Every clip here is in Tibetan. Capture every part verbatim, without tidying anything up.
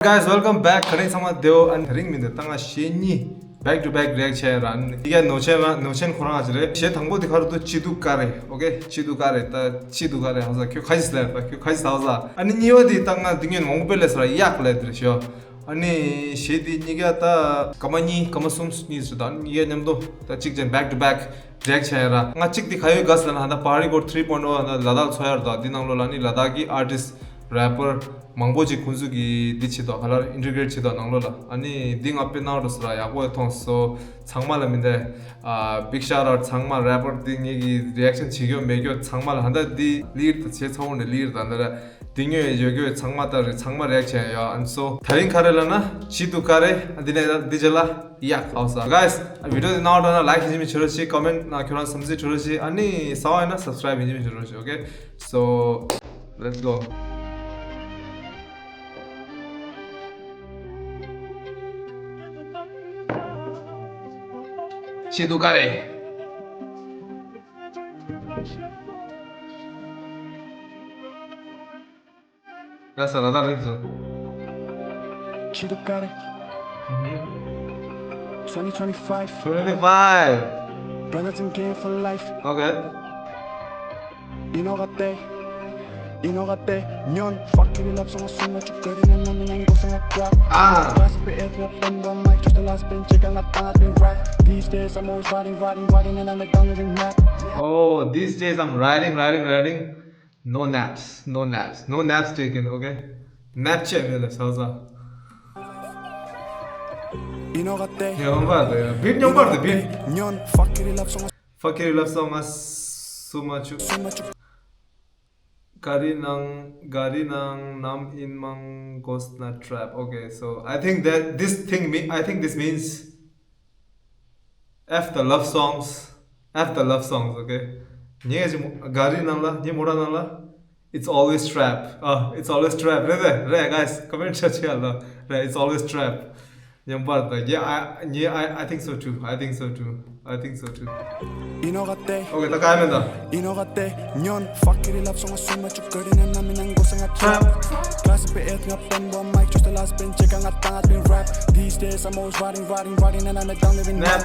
Guys, welcome back. ག་རེ་ཚང་མ་བདེ་པོ། ཨ་ནི་དེ་རིང་མི་འདི་ད་ང་གཞས་གཉིས་back to back react་བྱས་ར། ཨ་ནི་ཡ་ནོ་ཆེན་ར་ནོ་ཆེན་ཁོ་རང་ཅིག་རེད། གཞས་དང་པོ་དེ་ག་རེ་འདུག་ཅི་འདུག་ག་རེ། ཨོ་ཀེ། ཅི་འདུག་ག་རེ། ད་ཅི་འདུག་ག་རེ་ཧ་ས་ཁྱོད་ཁ་ཅིག་ལས་ར། ཁྱོད་ཁ་ཅིག་ཧ་ས། ཨ་ནི་གཉིས་པ་དེ་ད་ང་འདི་ཉིན་མང་པོ་ལས་ར་གཡག་ལས་དེ་རེད་ཤོ། ཨ་ནི་གཞས་དེ་གཉིས་ཀ་ད་སྐར་མ་གཉིས་སྐར་མ་གསུམ་གཉིས་སུ་ད་གཉིས་ཀ་མཉམ་དུ་ད་གཅིག་ཅན་back to back react་བྱས་ཡ་ར། ང་གཅིག་དེ་ག་ཡོད་ག་ཟེར་ན་ཧ་ད་Party Code three point oh་ཧ་ད་ལ་དྭགས་འཚོ་ཡ་ར། ད་འདི་ནང་ལོགས་ལ་ནི་ལ་དྭགས་ཀྱི་artist rapper་མང་པོ་ཅིག་ཁོང་ཚོ་གིས་འདི་བྱེད་དོ་ཧ་ལར་integrate་བྱེད་དོ་ནང་ལོགས་ལ། ཨ་ནི་འདི་ང་དཔེ་གནང་རོགས་ཟེར་ར་ཡག་པོ་མཐོང་སོང་། ཚང་མ་ལ་མི་འདའ། ཨ་big shout out་ཚང་མ། rapper་འདི་ངེད་ཀྱི་reaction་བྱེད་རྒྱུ་མེད་རྒྱུ་ཚང་མ་ལ། ཧ་ད་འདི་ལིར་ད་བྱེད་ཚང་མ་ནས་ལིར་ད་འདི་ར། འདི་ཉོས་ཡོད་རྒྱུ་ཚང་མ་ལྟར་ཚང་མ་རེག་བྱས་ཡོད། And so་དེ་རིང་ག་རེ་ལབ་ན་ཅི་འདུག་ག་རེ། འདི་ནས་འདི་རྗེས་ལ་ཡག་ཧ་ས། Guys, video་འདི་ནང་འགྲོ་ན་like་ཡིན་གཅིག་མིན་གཅིག་བྱེད་རོགས་བྱེད། Comment་ནང་ཁྱོད་རང་བསམ་ཚུལ་བྲིས་རོགས་བྱེད། ཨ་ནི་གསར་པ་ཡིན་ན་subscribe་ཡིན་གཅིག་མིན་གཅིག་བྱེད་རོགས་བྱེད། Okay, so let's go. ཅི་འདུག་ག་རེ། That's another reason. Chido Kare. Mm-hmm. twenty twenty-five. twenty-five. Brothers in game for life. Okay. You know what they, you know what they, nyon. Fuck it, love song, so much good in and I'm in and go sing a crap. Ah. Last bit, if you're from the mic, just the last bit, check out my thought, been right. These days, I'm always riding, riding, riding, and I'm a down living rap. Oh, these days I'm riding, riding, riding. No naps, no naps, no naps taken, okay? Nap བྱས་མེད་ལ་ས་ས། ཡོང་བ་དེ་བིཊ་ཉོན་པར་དེ་བིཊ། Fuck it, love song, སུ་མ་བཅུག་ག་རི་ནང་ག་རི་ནང་ནམ་ཨིན་མང་གོས་ན་ཊེབ། Okay, so I think that this thing mean, I think this means F the love songs, F the love songs, okay? ཉེ་ཞི་ག་རི་ནང་ལ་ཉེ་མོ་ར་ནང་ལ། It's always trap. Ah, it's always trap. རེད་རེད་རེད། Guys, comment་ཆ་ཆེ་ཡ་ལ་རེད། It's always trap. ཉམས་པར་ད། Yeah, I, yeah, I, I think so too. I think so too. I think so too. Okay, ད་ག་ཡ་མེད་ད། Fuck it, love song, so much good in and I'm in and go sing a trap. Classic be it, not bend one mic, just the last been check, I got that been rap. These days, I'm always riding, riding, riding, and I'm a down living nap.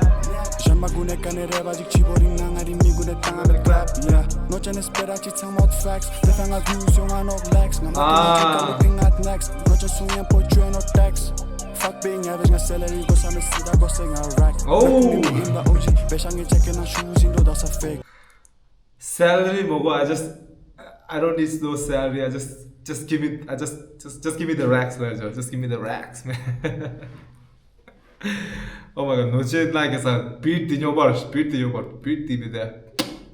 ཞན་མ་དགུ་ནས་ཀ་ནས་རེ་བ་ཅིག་ཆི་བོ་རིང་ང་ང་རིང་མི་དགུ་ནས་བཏང་ང་བེ་clap, yeah. ནོ་ཅན་ནས་སྤེ་ར་ཅིག་ཚང་མ་facts. དེ་ད་ང་views ཡོང་ང་ནོ་likes. ང་མ་དེ་ང་ཀ་ལོ་དེ་ང་next. ནོ་ཅན་སུང་ཡན་པོ་བཅོས་ནོ་tax. Fuck being average, ང་salary་གོ་ས་མེད་སི་ད་གོ་སེ་ང་rack. Oh. ཡིན་པ་ཨོ་ཇི་བེ་ཤ་ངའི་ཇེ་ཀེ་ནང་ཤུ་ཟིན་འགྲོ་ད་ས་fake. Salary མོ་གོ། I just, I don't need no salary. I just, just give me, I just, just, just give me the racks, man. Just give me the racks, man. Oh my god, ནོ་ཅན་ལ་གེ་ས་བིཊ་དེ་ཉོན་པར། བིཊ་དེ་ཉོན་པར། བིཊ་དེ་མི་དེ་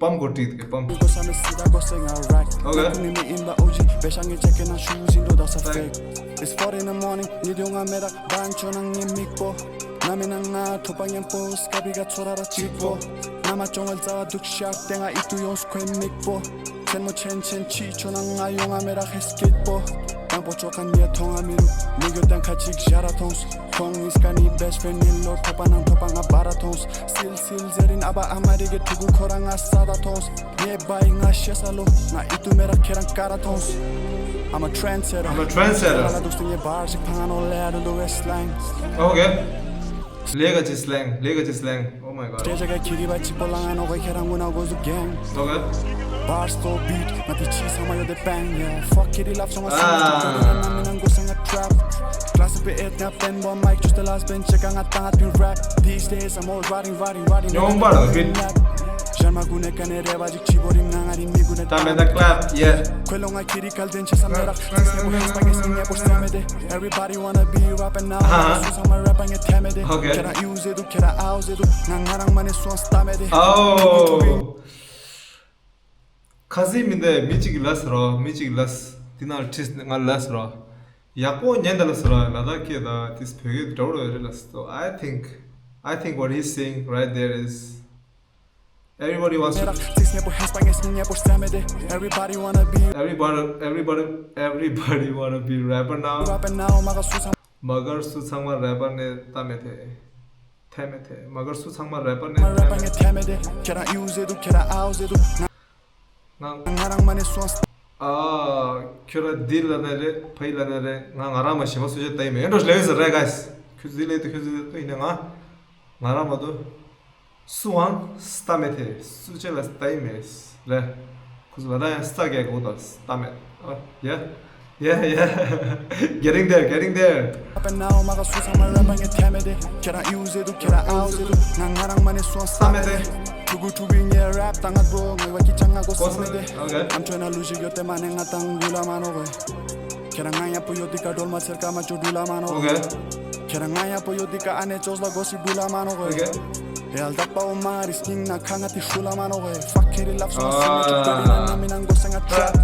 པམ་གོ་ཏྲིག་དེ་པམ། གོ་ས་མེད་སི་ད་གོ་སེ་ང་rack. Okay. ཡིན་པ་ཨོ་ཇི་བེ་ཤ་ངའི་ཇེ་ཀེ་ནང་ཤུ་ཟིན་འགྲོ་ད་ས་fake. It's four in the morning, ཉི་དུ་ང་མེད་ད་བན་ཆོ་ནང་ངའི་མིག་པོ། ན་མི་ན་ང་ཐོ་པ་ཉམ་པོ་སྐ་བི་ག་ཚོ་ར་ར་གཅིག་པོ། ན་མ་ཅོང་ལ་ཛ་བ་དུག་ཤར་ཏེ་ང་ཨི་ཏུ་ཡོངས་ཁོའི་མིག་པོ། ཆེན་མོ་ཆེན་ཆེན་ཆི་ཆོ་ན་ང་ཡོང་ང་མེ་ར་ཧེ་སྐེད་པོ། དང་པོ་ཆོ་ཁ་ཉེ་ཐོང་ང་མི་རུ་མི་གོ་དང་ཁ་ཅིག་ཞ་ར་ཐོངས། ཁོང་ངིས་ཀ་ནི་best friend་ནི་ལོ་ཐོ་པ་ནང་ཐོ་པ་ང་བ་ར་ཐོངས། སིལ་སིལ་ཟེར་རིན་ཨ་བ་ཨ་མ་རི་གེ་ཐུ་གུ་ཁོ་ར་ང་ས་ད་ཐོངས། ངའི་བའི་ང་ཤེས་ས་ལོ། ང་ཨི་ཏུ་མེ་ར་ཁེ་རང་ཀ་ར་ཐོངས། I'm a trendsetter. I'm a trendsetter. ང་ལ་དུག་སྟེ་ངའི་བར་ཞིག་ཕང་ང་ནོ་ལེ་ཨ་རུ་ལུ་ཝེ་སི་ལེང་། Okay. ལེ་ག་ཅི་སི་ལེང་། ལེ་ག་ཅི་སི་ལེང་། Oh my god. སྟེ་ཇ་ག་ཁི་རི་བ་ཅི་པོ་ལ་ང་ནོ་གོ་ཁེ་རང་ངུ་ན་གོ་ཟུ་gang. Okay. Bars for beat. ང་དེ་ཅི་ས་མ་ཡོད་དེ་bang, yeah. Fuck it, love song, I sing it. ན་མི་ན་གོ་ས་ང་trap. Classic be it, ང་pen one mic, just the last bench, check, ང་ཏང་ཏིང་rap. These days, I'm all riding, riding, riding. ཉོན་པར་བིཊ། ཞན་མ་དགུ་ནས་ཀ་ནས་རེ་བ་ཅིག་ཆི་བོ་རིང་ང་ང་རིང་མི་དགུ་ནས་ད་མེད་ད་clap, yeah. ཁོས་ལོ་ང་ཁྱི་རི་གལ་ལྡན་ཆེ་ས་མེད་ར། ཏིས་ནས་པོ་ཧེ་སྤ་ངེས་སྙིང་ཉེ་པོ་སྟེ་མེད་དེ། Everybody wanna be rapping now. སུ་ཚང་མ་rap་ངེ་ཐེ་མེད་དེ། Okay. ཁྱེད་རང་ཡུ་ཟེ་དུ་ཁྱེད་རང་ཨའོ་ཟེ་དུ་ང་ང་རང་མ་ནས་སུའང་སྟ་མེད་དེ། Oh. ཁ་སི་མི་འདི་མི་གཅིག་གིས་ལབ་ཟེར་རོ། མི་གཅིག་གིས་ལབ། དེ་ནང་ཁྲིས་ང་ལབ་ཟེར་རོ། ཡག་པོ་ཉན་ད་ལབ་ཟེར་རོ། ལ་དྭགས་སྐད་དང་དེ་བོད་སྐད་འདྲ་བོ་རེད་ལབ་ཟེར། So I think, I think what he's saying right there is everybody wants to, ཏིས་ནས་པོ་ཧེ་སྤ་ངེས་སྙིང་ཉེ་པོ་སྟེ་མེད་དེ། Everybody wanna be, everybody, everybody, everybody wanna be rapper now. Rapping now, མ་ག་སུ་ཚང་། མ་གར་སུ་ཚང་མ་rapper་ནས་ལྟ་མེད་དེ། ཐེ་མེད་དེ། མ་གར་སུ་ཚང་མ་rapper་ནས་ལྟ་མེད་དེ། ཁྱེད་རང་ཡུ་ཟེ་དུ་ཁྱེད་རང་ཨའོ་ཟེ་དུ་ང་ང་རང་མ་ནས་སུའང་སྟ། ཨ། ཁྱོད་ར་འདི་ལ་ན་རེད། ཕ་ཡི་ལ་ན་རེད། ང་ང་རང་མ་ཞེ་མ་སུ་ཞིག་ལྟ་ཡི་མེད། འགྲོ་ལེ་ཟེར་རེད་གས། ཁྱོད་ཟི་ལེ་དུ་ཁྱོད་ཟི་ལེ་དུ་ཡིན་ན་ང་ང་རང་མ་དུ་སུའང་ལྟ་མེད་དེ། སུ་ཅེ་ལ་ལྟ་ཡི་མེད་རེད། ཁོ་ཚོ་ལ་ད་ཡང་ལྟ་གས་གོ་ད་ལྟ་མེད། ཨ། ཡ། Yeah, yeah. Getting there, getting there. Up and now, མ་ག་སུ་ཚང་མ་རེད་པ་ངས་ཐེ་མེད་དེ། ཁྱེད་རང་ཨིའུ་ཟེར་འདུག་ཁྱེད་རང་ཨའུ་ཟེར་འདུག་ང་ང་རང་མ་ནས་སུའང་ལྟ་མེད་དེ། ཕྲུ་གུ་ཕྲུ་གུའི་ངའི་རེབ་ད་ང་བོ་ངའི་བ་ཀི་ཅང་ང་གོ་སོང་མེད་དེ། Okay. I'm tryna lose you ཡོད་དེ་མ་ནས་ང་དང་འགུལ་ལ་མ་ནོག་གོ། ཁྱེད་རང་ང་ཡག་པོ་ཡོད་དེ་ཀ་སྒྲོལ་མ་ཚེར་ཀ་མ་ཅོ་འགྲུལ་ལ་མ་ནོག་གོ། Okay. ཁྱེད་རང་ང་ཡག་པོ་ཡོད་དེ་ཀ་ཨ་ནེ་ཅོས་ལ་གོ་སི་འགྲུལ་ལ་མ་ནོག་གོ། Okay. ཡལ་དག་པ་འོ་མ་རི་སྙིང་ན་ཁ་ང་དེ་ཧྲུ་ལ་མ་ནོག་གོ། Fuck it, love so much, so much, ཁྱོད་ཀྱི་ན་ན་མི་ནང་གོ་ས་ང་ཊྲེབ།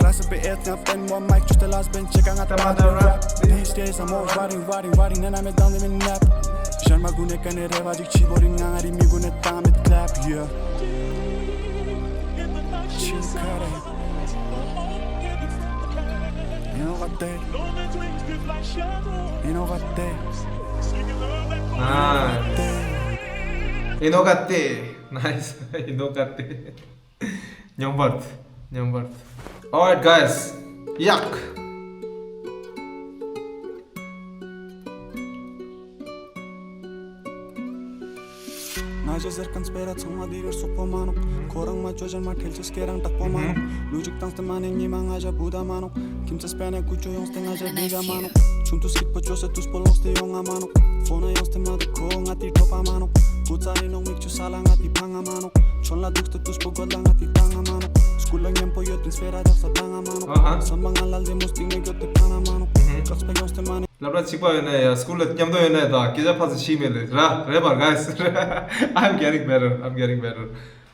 Last bit ཨེ་ང་པེན་མོ་མའིག་ཅོས་ཏེ་last bench ཅེ་ཀ་ང་ཏ་མ་ཏ་རེབ། These days I'm all riding, riding, riding ན་ན་མེ་དང་དེ་མི་ནེབ། ཞར་མ་གུ་ནེ་ཀ་ནེ་རེ་བ་ཅིག་ཆི་བོ་རི་ང་ང་རི་མི་གུ་ནེ་ཏང་མེད་clap, yeah. ཆི་ཁ་རེ། ཨེ་ནོ་ག་ཏེ། ཨེ་ནོ་ག་ཏེ། ཨ། ཨེ་ནོ་ག་ཏེ། Nice. ཨེ་ནོ་ག་ཏེ། ཉམས་པར་ཐུབ། ཉམས་པར་ཐུབ། Alright, guys. ཡག་ང་ཞེས་ཟེར་མཁན་སྤེ་ར་ཚང་མ་འདི་རུ་སོག་པོ་མ་ནོག་ཁོ་རང་མ་ཅོ་ཅན་མ་ཁྲེལ་ཆེ་སྐེ་རང་དྲག་པོ་མ་ནོག་ལུས་ཅིག་བཏང་སྟེ་མ་ནེ་ཉི་མ་ང་ཞ་བུ་ད་མ་ནོག་ཁྱིམ་ཚེས་པེ་ནེ་ཀུ་ཅོ་ཡོངས་ཏེ་ང་ཞ་བི་ཛ་མ་ནོག་ཆུང་དུས་སྐྱིད་པོ་ཅོས་སེ་དུས་པོ་ལོག་སྟེ་ཡོང་ང་མ་ནོག་ཕོ་ན་ཡོངས་ཏེ་མ་དུ་ཁོ་ང་དེ་གྲོད་པ་མ་ནོག་བུ་ཚ་ཡིན་ནོག་མིག་ཆུ་ས་ལ་ང་དེ་ཕ་ང་མ་ནོག་ཆོན་ལ་དུག་སྟེ་དུས་པོ་གོ་ལ་ང་དེ་ད་ང་མ་ནོག་སྐུལ་ལ་ཉན་པོ་ཡོད་དུས་སྤེ་ར་དག་ས་ད་ང་མ་ནོག་བསམ་པ་ང་ལ་ལྡེ་མོ་སྟེང་ནས་གྱོད་དེ་ཕ་ན་མ་ནོག་བཀག་སྤེ་ཡོངས་ཏེ་མ་ནེ། སློབ་གྲྭ་གཅིག་པ་ཡོད་ན་ཡ་སྐུལ་ལ་མཉམ་དུ་ཡོད་ན་ད་སྐད་ཆ་ཕར་ཚུར་ཤེས་མེད་ལེ་ར་རེད་པ་guys. I'm getting better, I'm getting better.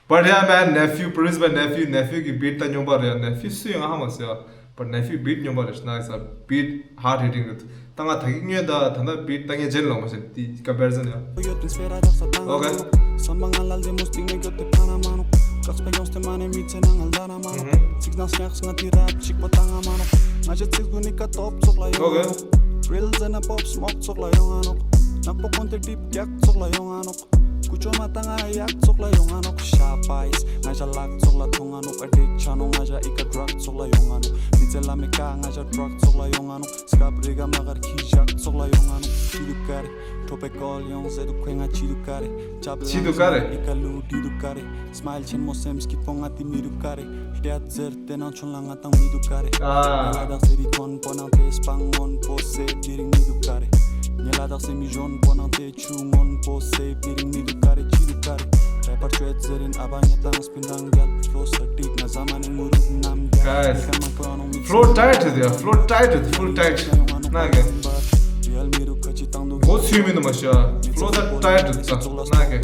But yeah, man, nephew, Prince, my nephew, nephew གི་beat ད་སྙོམས་པ་རེད། Nephew སུ་ཡང་ཧ་མ་སོ་ཡ། But nephew beat སྙོམས་པ་རེད། Nice, beat hard hitting རེད། ད་ང་ད་གི་སྙོན་ད་ད་ད་beat ད་ངས་ཇེན་ལོང་མ་ཤེས་དེ་comparison ཡ། Okay. Okay. Tropical ཡོང་ཟེར་དུས་ཁོས་ང་ཅི་དུ་ཀ་རེ། ཅབ་ཆི་དུ་ཀ་རེ། ཨི་ཀ་ལུ་དི་དུ་ཀ་རེ། སྨའིལ་ཆེན་མོ་སེམས་སྐྱིད་པོ་ང་དེ་མི་དུ་ཀ་རེ། ལྟད་ཟེར་དེ་ནང་ཆུན་ལ་ང་དང་མི་དུ་ཀ་རེ། ཨ། ཉེ་ལ་དག་ཟེར་རི་ཐོན་པོ་ནང་དེ་སྤང་སྔོན་པོ་སེབ་དེ་རིང་མི་དུ་ཀ་རེ། ཉེ་ལ་དག་ཟེར་མི་གཞོན་པོ་ནང་དེ་ཆུ་སྔོན་པོ་སེབ་དེ་རིང་མི་དུ་ཀ་རེ། ཅི་དུ་ཀ་རེ། རེ་པར་ཆོས་ཟེར་རིན་ཨ་བ་ཉེ་དང་སྤིན་དང་རྒྱལ། Flow ས་ཏིག་ང་ཟ་མ་ནི་ངུ་རུ་ནམ་རྒྱལ། Guys, flow tight རེད་ཡ། Flow tight རེད། Full tight ན་གི། མགོ་ཚོས་མི་འདུག་མ་ཤ། Flow ད་tight རེད་ད་ན་གི།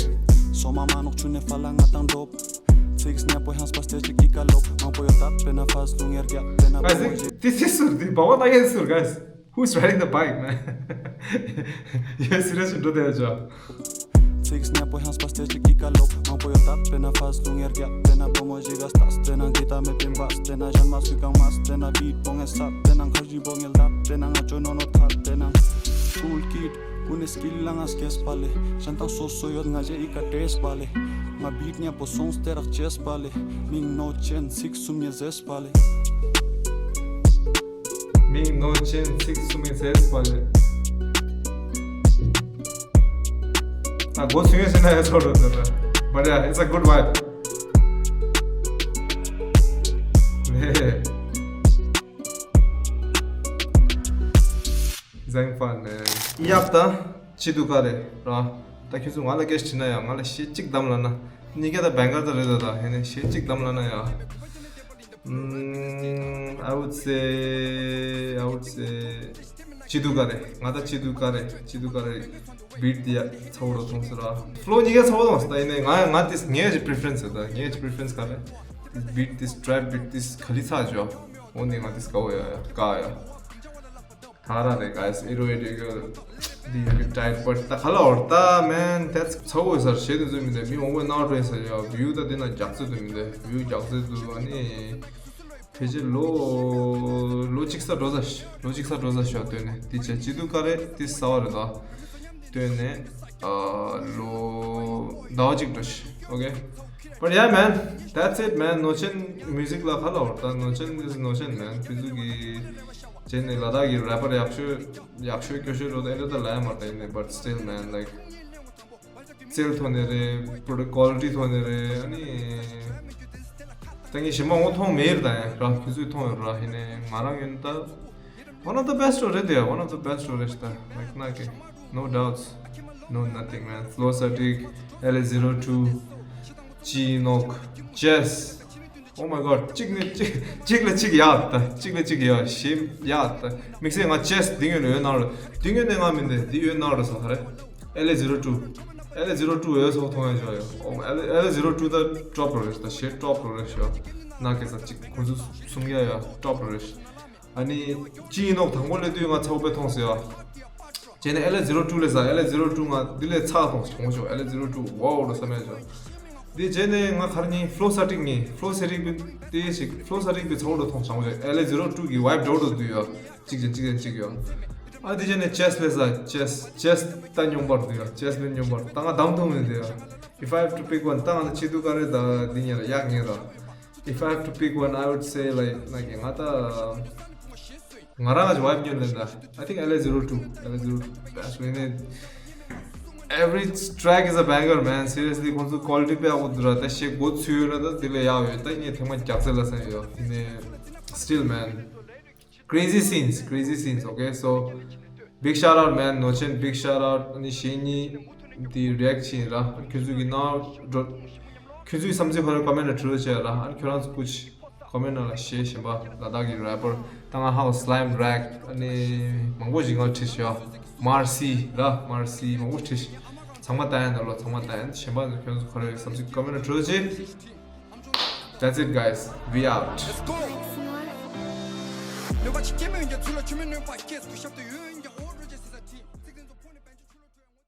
Guys, this is the Baba Nayan sir, guys. Who's riding the bike, man? Yes, serious འགྲོ་དེ་ཡ་ཅོ། མིང་ནོར་ཅན་ཚིག་གསུམ་ཉེ་ཟེར་པ་ལེ། མིང་ནོར་ཅན་ཚིག་གསུམ་ཉེ་ཟེར་པ་ལེ། ཨ་སྒོ་ཚུགས་ཡོད་ཟེར་ན་ཡ་ཚོར་རོ་ཟེར་ར། But yeah, it's a good vibe. ཟེང་ཕན་ནེ། ཡག་ད། ཅི་དུ་ཀ་རེ་ར། ད་ཁྱོད་ཚོ་ང་ལ་སྐད་ཆ་དྲིས་ན་ཡང་ང་ལ་ཤེས་གཅིག་གདམ་ལ་ན། གཉིས་ཀ་ད་བེང་གར་ད་རེད་ད། ད་ཧེ་ནས་ཤེས་གཅིག་གདམ་ལ་ན་ཡ། ཨམ། I would say, I would say ཅི་དུ་ཀ་རེ། ང་ད་ཅི་དུ་ཀ་རེ། ཅི་དུ་ཀ་རེ། བིཊ་དེ་ཡ་ཚ་བོ་རོ་མཐོང་སོང་ར། ཕློ་གཉིས་ཀ་ཚ་བོ་མཐོང་སོང་། ད་ཡིན་ནའི་ང་ང་དེ་ངའི་preference ད་ངའི་preference ག་རེ། བིཊ་དེ་ཊྲེབ་བིཊ་དེ་ག་ལི་ཚ་ཅོ། འོ་ནི་ང་དེ་དགའ་བོ་ཡ་ཡ་དགའ་ཡ། ད་ར་རེད་guys, ཨི་རོ་ཨི་རོ་གི་འདི་ཡོད་གི་ཊའིཊ་བཊ་ད་ག་ལ་འོར་ད་མན་དེ་ཚ་བོ་ཡོད་ས་རེད། ཞེ་དེ་ཚོ་མི་འདུག་མི་འོང་བའི་ནང་འགྲོ་ཡིན་ས་རེད། བིའུ་ད་དེ་ན་རྒྱག་རྩེ་འདུག་མི་འདུག་བིའུ་རྒྱག་རྩེ་འདུག་ཨ་ནི་ཕལ་ཆེར་ལོ་ལོ་གཅིག་ས་འགྲོ་ས་ལོ་གཅིག་ས་འགྲོ་ས་ཞོ་དོན་ནས་དེ་བྱས་ཅི་དུ་ཀ་རེ་དེ་ས་བ་རེད་ད། དོན་ནས་ཨ་ལོ་ཟླ་བ་གཅིག་འགྲོ་ཤི། ཨོ་ཀེ། But yeah, man, that's it, man. ནོར་ཆེན་མིའུ་ཟིག་ལ་ཁ་ལ་བར་ད་ནོར་ཆེན་is ནོར་ཆེན། Man, ཁོ་ཚོ་གི་བྱས་ནས་ལ་དྭགས་ཀྱི་རེ་པར་ཡག་ཤོས་ཡག་ཤོས་སྐྱོ་ཤོས་རོ་ད་ཨེ་འདྲ་ད་ལ་ཡ་མ་ད་ཡིན་ནས། But still, man, like, རྩལ་ཐོག་ནས་རེད། product quality ཐོག་ནས་རེད། ཨ་ནི་ད་ངས་གཞན་པ་ངོ་མཐོང་མེད་རེད། ད་ཡང་ར་ཁོ་ཚོས་མཐོང་ཡོད་ར། ཡིན་ནས་ང་རང་ཡིན་ད། One of the best རེད་དེ། One of the best རེད་ད། Like, ན་གི no doubts, no nothing, man. Flow Static, L A zero two, G Nok, Chess. Oh my god, གཅིག་ནས་གཅིག་གཅིག་ལ་གཅིག་ཡག་ད། གཅིག་ལ་གཅིག་ཡག་ཞིམ་ཡག་ད། དམིགས་བསལ་ང་Chess འདི་ཡོད་ནོ་ཡོད་ནར། འདི་ཡོད་ནས་ང་མིན་ཏེ་འདི་ཡོད་ནར་སོ་ཧ་རེ། L A zero two, L A zero two ཡོད་སོ་མཐོང་ཡ་ཞོ་ཡོ། Oh, L A zero two ད་top རེད་ད། ཞེ་top རེད་ཞོ། ན་གི་ས་གཅིག་ཁོ་ཚོ་གསུང་ཡ་ཡོ་top རེད། ཨ་ནི་ཅི་ཡིན་ནོག་དང་པོ་ལས་དུས་ང་ཚ་བོ་དཔེ་མཐོང་ཟེར་བ། བྱས་ནས་L A zero two ལས་ས། L A zero two ང་འདི་ལས་ཚ་མཐོང་ཞོག་ཞོག L A zero two wow རོ་བསམ་ཡ་ཞོག་འདི་བྱས་ནས་ང་གར་ཉིན་Flow Static ཉིན། Flow Static བི་དེ་ཞིག Flow Static བི་ཚ་བོ་རོ་མཐོང་ཞོག་ཞོག L A zero two གི་vibe འགྲོ་རོ་དུ་ཡོ། གཅིག་ཅན་གཅིག་ཅན་གཅིག་ཡོ། ཨ་དེ་བྱས་ནས་Chess ལས་ས། Chess, Chess ད་སྙོམས་པར་དུ་ཡོ། Chess ལས་སྙོམས་པར་ད་ང་དམ་ཐུང་ནས་དུ་ཡོ། If I have to pick one ད་ང་ལ་ཆེ་དུ་ག་རེ་ད་འདི་ཉེ་ར་ཡག་ཉེ་ར། If I have to pick one, I would say, like, ན་གི་ང་ད་ང་རང་གི་vibe ཉོན་ལེན་ད། I think L A zero two, L A zero two best. When it, every track is a banger, man. Seriously ཁོང་ཚོ་quality དཔེ་ཡག་པོ་འདུག་ར། ད་ཤེས་འགོ་ཚུད་ཡོད་ན་ད་དེ་ལས་ཡག་ཡོད། ད་ངས་ཐེངས་མ་རྒྱག་ཚད་ལ་སེམས་ཡོད་ནས། Still, man, crazy scenes, crazy scenes. Okay, so big shout out, man. ནོར་ཆེན་big shout out. ཨ་ནི་གཞན་གཉིས་དེ་react བྱེད་ར། ཁྱོད་ཚོ་གི་ནང་འགྲོ། ཁྱོད་ཚོའི་བསམ་ཚུལ་ཁོ་རང་comment ནང་བྲིས་རོགས་བྱས་ར། ཨ་ནི་ཁྱོད་རང་ཚོ་ཀུ་ཅི་comment ནང་ལ་བཤད། གཞན་པ་ལ་དྭགས་ཀྱི་rapper ད་ང་ཧ་གོ་Slime Rag ཨ་ནི་མང་པོ་ཞིག་ང་བྲིས་ཤོག Marcy ར། Marcy མང་པོ་བྲིས། ཚང་མ་ལྟ་ཡ་འདི་ལོ་ཚང་མ་ལྟ་ཡ། གཞན་པ་ཚོ་ཁྱོད་ཚོ་ཁོ་རང་བསམ་ཚུལ་comment ནང་བྲིས་རོགས་བྱས། That's it, guys. We out. Let's go. ནུས་པ་ཆེ་སྐྱེ་མེད་ཡོན་ཏན་ཚུལ་ལ་ཆུ་མེད་ནུས་པ་སྐྱེས་སུ་ཤབ་ཏུ་ཡོད།